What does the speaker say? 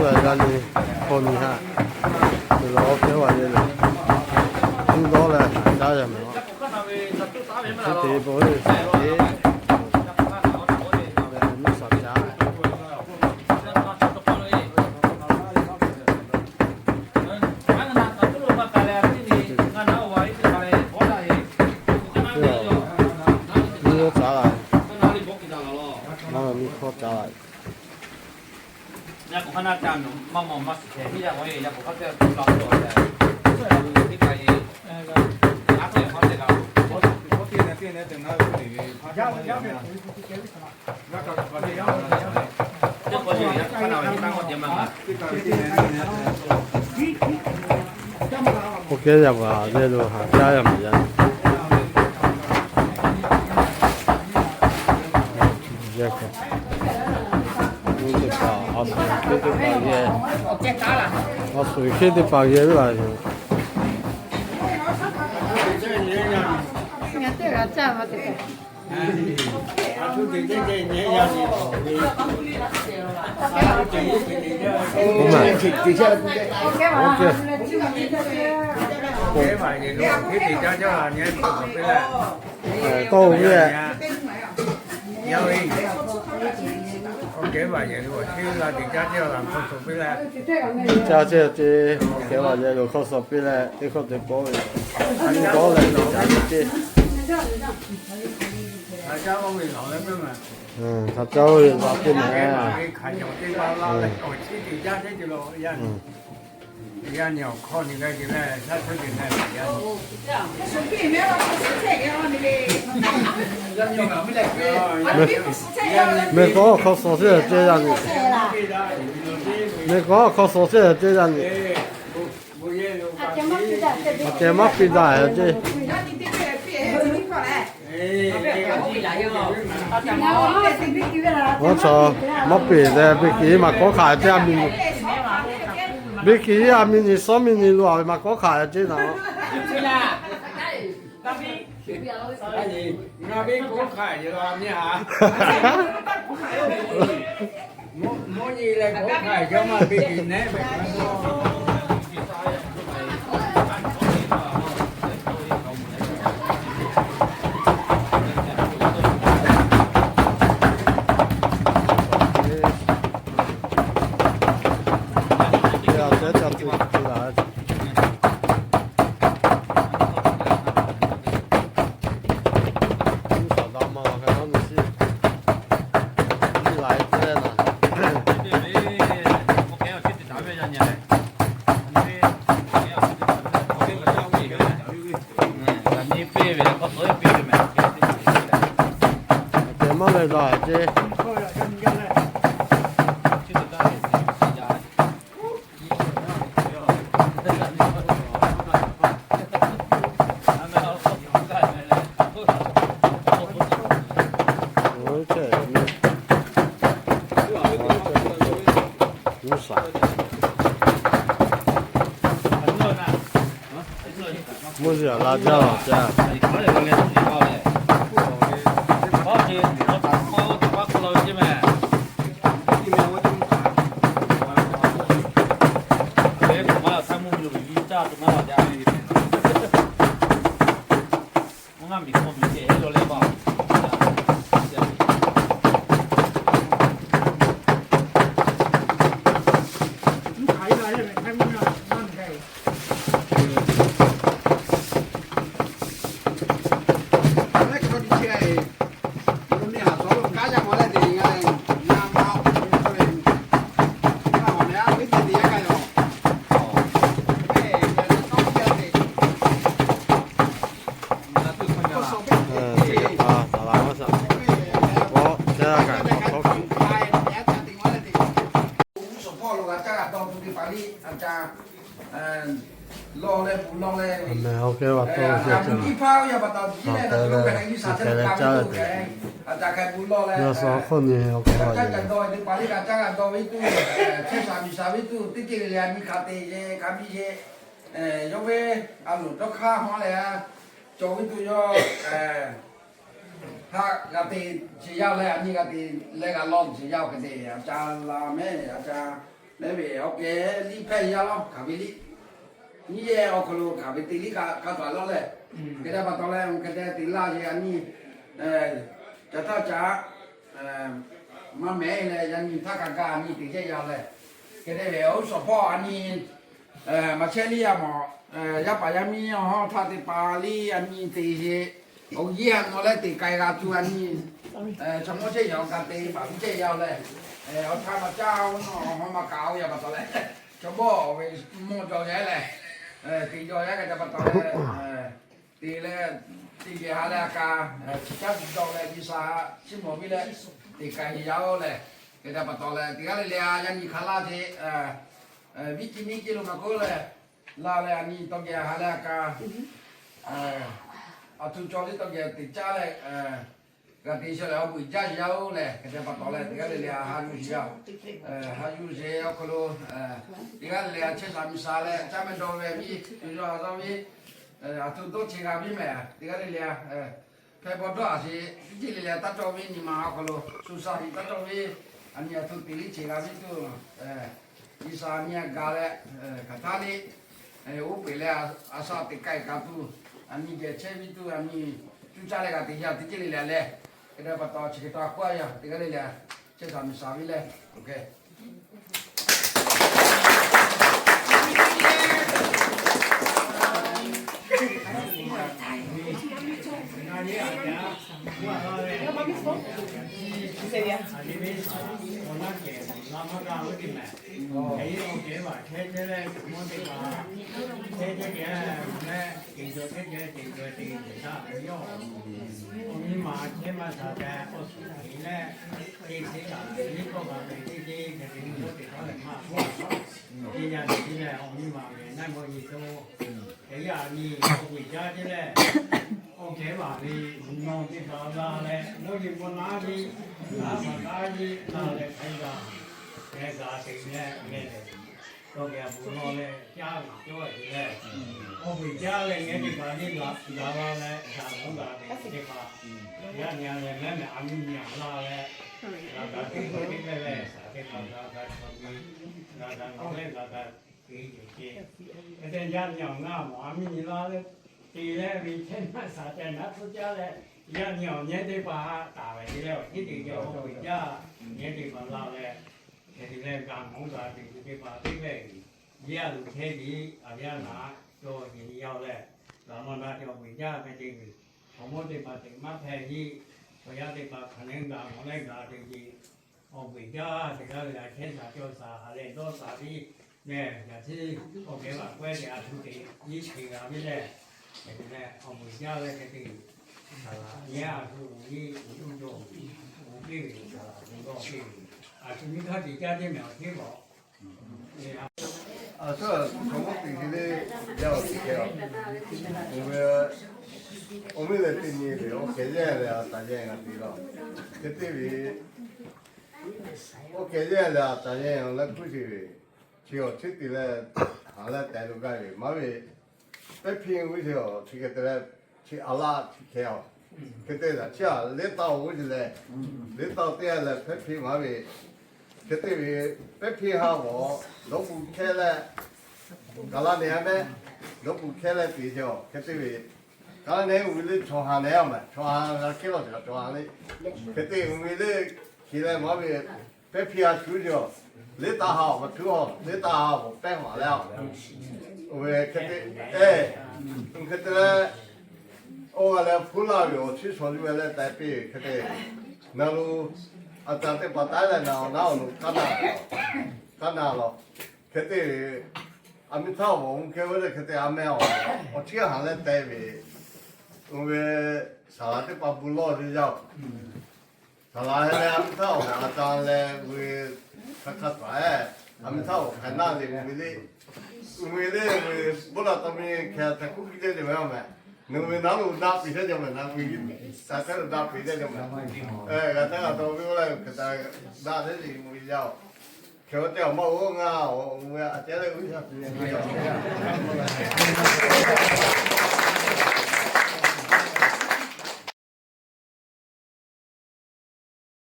Yaˇ nyi hkawˇ nyi haꞈ, te la awˬ kehˉ vaꞈ yehˬ lo, tuˉ dawˇ leh haꞈ caˉ yaˇ mehˍ. Hk'e te pa ve, mvuhˇ shaˍ caˉ. Nyiˇ g'awˇ caˉ la, maˇ miˇ hkawˇ caˉ la. K'oˆ kehˉ yaˇ paˍ yehˬ lo haꞈ caˉ yaˇ mehˍ yaˇ. Yehˬ k'o, teˇ hpaˍ a shu, teˇ hpaˍ yehˬ, a shu hk'e teˇ hpaˍ yehˬ ve la yoˬ. Tawˇ ve, ca ce ce, kehˬ vaꞈ yehˬ lo hk'aw suh piˇ leh teˇ hkawˇ te kawˆ ve, a nyi kawˆ leh teˇ caꞈ ve ceˇ. Hk'aˬ caˇ oˇ ve la teˇ mehˍ. Mehˬ k'awꞈ hk'aw suh teˇ ceˇ yaˇ nyi. Mehˬ k'awꞈ hk'aw suh teˇ ceˇ yaˇ nyi. Aꞈ kehˬ maˇ piˇ daꞈ ceˇ. Aˬ, maˇ peˬ leh, beˇ kiˬ maˇ kawˆ hk'aˬ ceˇ a miˇ nyi. Beˇ kiˬ a miˇ nyi suhˉ miˇ nyi lo a ve maˇ kawˆ hk'aˬ ceˇ naˍ. Ngaˬ ve kawˆ hk'aˬ ceˇ la miˇ a. Mvuhˇ nyi leh kawˆ hk'aˬ ceˇ maˇ beˇ kiˬ nehˉ ve. Maˇ leh daꞈ ceˇ. Mvuhˇ shaˍ la jaˇ laˬ caˇ. Mehˬ, awˬ kehˉ vaꞈ tawˇ ve teˇ ceuˬ, a te leh, teˇ hkeh leh caˇ ve teˇ ceuˬ, yaˇ suh hk'oˆ nyi awˬ kehˉ vaꞈ yehˬ. Cawˬ ve tuˬ yawˇ, haꞈ g'a te, chi yaˇ leh a nyi g'a te, leh g'a lawˇ chi yaˇ hk'e te, a ca la mehˉ, a ca Leh ve awˬ kehˬ liˇ hpehˇ yaˇ lawˇ hkanˍ ve liˇ, nyiˇ yehˬ awˬ hk'aw lo hkanˍ ve te liˇ ka ka taˍ lawˇ lehˬ, hk'e te pa taw leh, oˇ hk'e te te laˇ ve a nyi, caˬ htaˇ caꞈ, maˇ mehˍ leh yaꞈ nyi htaˇ kaꞈ gaˇ a nyi te chehˇ yaˇ lehˬ, hk'e te ve awˬ suhˍ hpawˇ a nyi maˇ chehˇ liˇ yaˇ mawˬ, yaˇ paˍ yaˇ miˇ awˬ hawˉ htaˇ te pa liˇ a nyi te sheˍ. Awˬ yeˇ a nawˬ leh teꞈ k'ai g'a tuˬ a nyi, chaw mawˇ chehˇ yaˇ awˬ ka te paˍ piˇ chehˇ yaˇ lehˬ, awˬ htaˇ maˇ caˇ oˇ nawˬ awˬ hawˉ maˇ kaꞈ oˇ yaˇ pa taw leh, chaw bawˆ ve mawˇ jaw yaˇ lehˬ, teꞈ jaw yaˇ hk'e te pa taw leh, te leh, teˇ geh ha leh a ka, chi caˉ dawˇ leh G'uiˬsha chiˇ mawˬ piˇ leh, teꞈ k'ai yaˇ oˇ lehˬ, hk'e te pa taw leh teˇ g'aˇ le le a yaˇ nyi hk'a laˇ ce, viˉ ci nyiˇ ci lo maˇ k'oˆ leh, laˇ leh a nyi tawˇ geh ha leh a ka, a htoꞈ cawˬ le tawˇ geh teꞈ caˉ leh, g'a te sheˍ leh awˬ beuꞈ jaˇ yaˇ oˇ lehˬ, hk'e te pa taw leh teˇ g'aˇ le le a ha yuˬ sheˍ yaˇ, ha yuˬ sheˍ awˬ hk'aw lo, teˇ g'aˇ le le a chehˇ sha miˬ sha leh caˇ mehˆ dawˇ ve viˉ tuˬ yaˇ a dawˇ ve, a htoꞈ dawˇ che g'a viˉ mehˍ teˇ g'aˇ le le a hpehˇ bawˇ dawˇ a sheˍ, viˉ ci le le a taˇ cawˬ ve nyi ma awˬ hk'aw lo shu sha hiꞈ taˇ cawˬ ve, a nyi a htoꞈ te liˇ che g'a viˉ tuˬ, G'uiˬsha nyi a ga leh, hk'aˬ htaˇ le, oˇ peˬ leh, a sha teꞈ k'ai kaꞈ tuˬ, a nyi geh chehˇ viˉ tuˬ a nyi, cuˇ caˇ leh g'a te yaˇ teˇ ceuˬ le le leh, hk'e te pa taw chi hk'e taw k'oˆ a yaˇ teˇ g'aˇ le le, chehˇ sha miˬ sha viˉ leh, Awˬ miˇ ma ve naˆ mawˇ nyi to, hk'e yaˇ nyi awˬ g'uiˬ jaˇ ce leh, awˬ kehˬ maˍ ve nawˬ teˇ hpaˍ la leh mawˇ nyi mawˇ naˉ ve, naˉ maˍ taˉ ve la leh hk'a gaˬ, hk'a gaˬ te leh leh, tawˇ geh a bon lawˇ leh caˇ ve cawˇ ve leh, awˬ g'uiˬ jaˇ leh ngaˬ teˇ hpaˍ nyi la la leh shaˍ mawˇ gaˬ ve teˇ hpaˍ, yaˇ nyi leh mehˉ mehˍ a miˇ nyi la leh, g'a gaˬ teˇ hpaˍ teˇ hk'e leh shaˍ teˇ hpaˍ g'a gaˬ chaw nyi, g'a gaˬ nawˬ leh g'a gaˬ te yoˬ ce. Hk'e te yaˇ nyi awˬ ngaˇ mawˬ a miˇ nyi la leh, te leh ve chehˇ naˆ shaˍ ceh naˉ tcuhˉ caˇ leh, yaˇ nyi awˬ nyehˇ teˇ hpaˍ taˍ ve te leh awˬ tiˉ te ve awˬ g'uiˬ jaˇ, nyehˇ teˇ hpaˍ la leh, hk'e te leh g'a mawˬ g'a te ve teˇ hpaˍ teˇ hk'e, yaˇ lo chehˇ ve a yaˇ naˬ cawˬ ve yaˇ leh, g'a mawˬ na te awˬ g'uiˬ jaˇ hk'e te ve, awˬ mawˇ teˇ hpaˍ teꞈ maˇ hpehˇ ve, awˬ yaˇ teˇ hpaˍ hk'aˬ leh g'a mawˬ leh g'a te ve, awˬ g'uiˬ jaˇ teˇ g'aˇ ve a chehˇ shaˍ cawˇ shaˍ ha leh dawˇ shaˍ ve, mehˬ yaꞈ chi awˬ kehˬ vaꞈ k'awehˇ te a htoꞈ te nyiˇ chi g'a ve leh, hk'e te leh awˬ g'uiˬ jaˇ leh hk'e te, saˍ laꞈ nyi a htoꞈ nyi uˉ cawˬ, uˉ piˇ ve saˍ laꞈ bon dawˇ piˇ ve, a shu nyiˇ hk'aˇ te caˇ teˇ mehˬ awˬ hteˇ lawˬ. A shu, chaw mawˇ teꞈ te le, yaˇ awˬ teꞈ hk'e a, oˇ ve, awˬ miˇ leh teˇ nyi ve awˬ kehˬ yehˇ leh a taˍ yehˇ g'a te la. Hk'e te ve, awˬ kehˬ yehˇ leh a taˍ yehˇ awˬ leh hkuiˇ te ve, chi awˬ chi te leh, haˍ leh tehˬ lo gaˇ ve maˇ ve, pehˉ hpiˇ g'uˇ chi awˬ chi hk'e te leh, chi a laˇ chi hk'e a, hk'e te leh chi a leh taˇ oˬ chi leh, leh taˇ teˇ a leh pehˉ hpiˇ maˇ ve, hk'e te ve, pehˉ hpiˇ ha g'awˬ dawˇ hpu hkehˇ leh, kaˍ laˇ ne a mehˉ, dawˇ hpu hkehˇ leh te chi a hk'e te ve, kaˍ laˇ ne uˬ ve le chaw ha ne a mehˉ, chaw ha g'a hkehˇ lawˬ chi kaꞈ chaw ha le, hk'e te uˬ ve le, hk'e leh maˇ ve, pehˉ hpiˇ ha shuˉ chi a, leh taˇ ha awˬ ma tuˉ a, leh taˇ ha awˬ pehˉ maˍ leh a, oˇ ve hk'e te, e, hk'e te leh, oˇ g'a leh hpuˇ laˇ ve awˬ chi shawˍ yuˬ ve leh taiˍ piˇ hk'e te, na lo, a ca teˇ hpaˍ taiˉ leh na awˬ naˉ awˬ lo kaˉ na, kaˉ na lawˬ, hk'e te, a miˇ htaˇ awˬ hk'e ve leh hk'e te a mehˉ awˬ, awˬ chi haˍ leh teh ve, oˇ ve, saˍ laꞈ teˇ hpaˍ bon lawˇ ve yaˇ oˬ. Saˍ laꞈ leh a miˇ htaˇ awˬ a ca leh ve, hk'a hk'a taˍ e, a miˇ htaˇ awˬ hk'aˬ naˆ le ve le, ve le ve, bon laˬ taw mi hk'e a htaꞈ kuˉ piˇ teˇ jaw ve a mehˬ, nawˬ ve naˉ lo daꞈ piˇ teˇ jaw mehˬ, na ve, taˍ htaˇ lo daꞈ piˇ teˇ jaw mehˬ, g'a htaˇ g'a taw ve oˇ leh hk'e te daꞈ teˇ le ve yaˇ oˬ. Hk'e te awˬ maˇ oˬ ngaˬ oˬ ve a ceh leh uˉ shaˍ piˇ ve yaˇ oˬ.